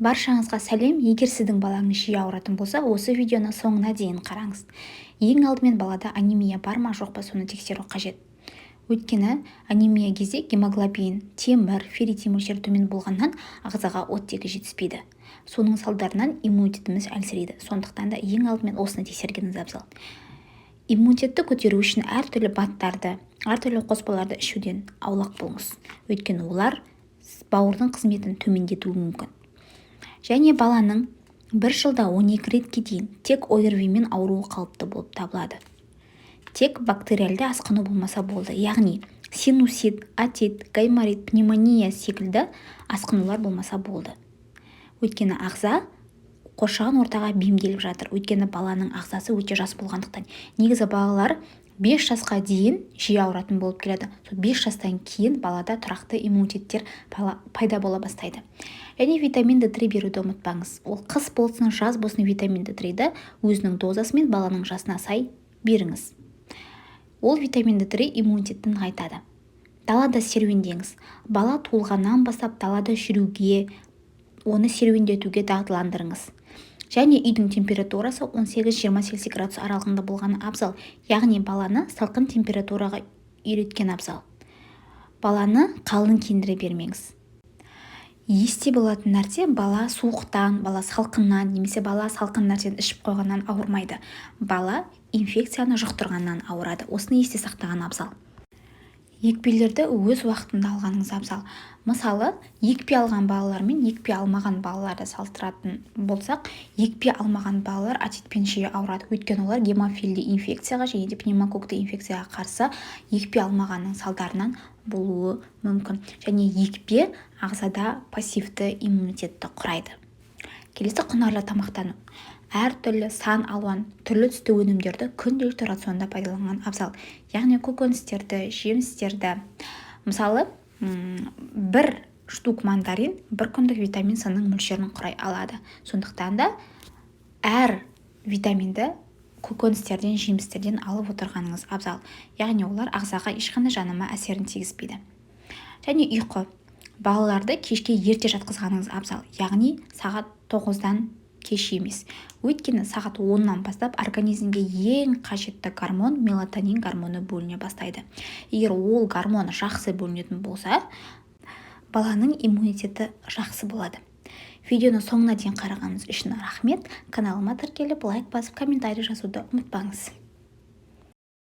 Баршаңызға сәлем! Егер сіздің балаңыз жиі ауыратын болса, осы видеоны соңына дейін қараңыз. Ең алдымен балада анемия бар ма, жоқ па, соны тексеру қажет. Өйткені анемия кезде гемоглобин, темір, ферритин мөлшері төмен болғаннан, ағзаға оттегі жетіспейді. Соның салдарынан иммунитетіміз әлсірейді. Сондықтан да ең алдымен осыны тексергеніңіз абзал. Иммунитетті көтеру үшін әртүрлі БАДтарды, әртүрлі қоспаларды ішуден аулақ болыңыз, өйткені олар бауырдың қызметін төмендетуі мүмкін. Және баланың бір жылда 12 ретке дейін тек ОРВИ-мен ауруы қалыпты болып табылады. Тек бактериалды асқыну болмаса болды, яғни синусит, отит, гайморит, пневмония секілді асқынулар болмаса болды. Өйткені ағза қоршаған ортаға бейімделіп жатыр. Өйткені баланың ағзасы өте жас болғандықтан, негізі балалар 5 жасқа дейін жиі ауыратын болып келеді. Сол 5 жастан кейін балада тұрақты иммунитеттер пайда бола бастайды. Және витамин Д3 беруді ұмытпаңыз. Ол қыс болсын, жаз болсын, витамин Д3-ді өзінің дозасымен баланың жасына сай беріңіз. Ол витамин Д3 иммунитетті нығайтады. Далада серуендеңіз. Бала туылғаннан бастап далада жүруге, оны серуендетуге дағдыландырыңыз. Және үйдің температурасы 18-20 цельсий градус аралығында болғаны абзал, яғни баланы салқын температураға үйреткен абзал. Баланы қалың киіндіре бермеңіз. Есте болатын нәрсе: бала суықтан, бала салқыннан немесе бала салқын нәрсені ішіп қойғаннан ауырмайды. Бала инфекцияны жұқтырғаннан ауырады. Осыны есте сақтаған абзал. Екпелерді өз уақытында алғаныңыз абзал. Мысалы, екпе алған балалар мен екпе алмаған балаларды салыстыратын болсақ, екпе алмаған балалар отитпен жиі ауырады. Өйткені олар гемофильді инфекцияға және де пневмококкты инфекцияға қарсы екпе алмағанның салдарынан болуы мүмкін. Және екпе ағзада пассивті иммунитетті құрайды. Келесі – құнарлы тамақтану. Әртүрлі, сан алуан түрлі түсті өнімдерді күнделікті рационда пайдаланған абзал, яғни көкөністерді, жемістерді. Мысалы, бір штук мандарин бір күндік витамин С-ның мөлшерін құрай алады. Сондықтан да әр витаминді көкөністерден, жемістерден алып отырғаныңыз абзал, яғни олар ағзаға ешқандай жанама әсерін тигізбейді. Және ұйқы. Балаларды кешке ерте жатқызғаныңыз абзал, яғни сағат 9-дан кеш емес. Өйткені сағат 10-нан бастап организмге ең қажетті гормон, мелатонин гормоны бөліне бастайды. Егер ол гормон жақсы бөлінетін болса, баланың иммунитеті жақсы болады. Видеоны соңына дейін қарағаныңыз үшін рахмет! Каналыма тіркеліп, лайк басып, комментарий жазуды ұмытпаңыз.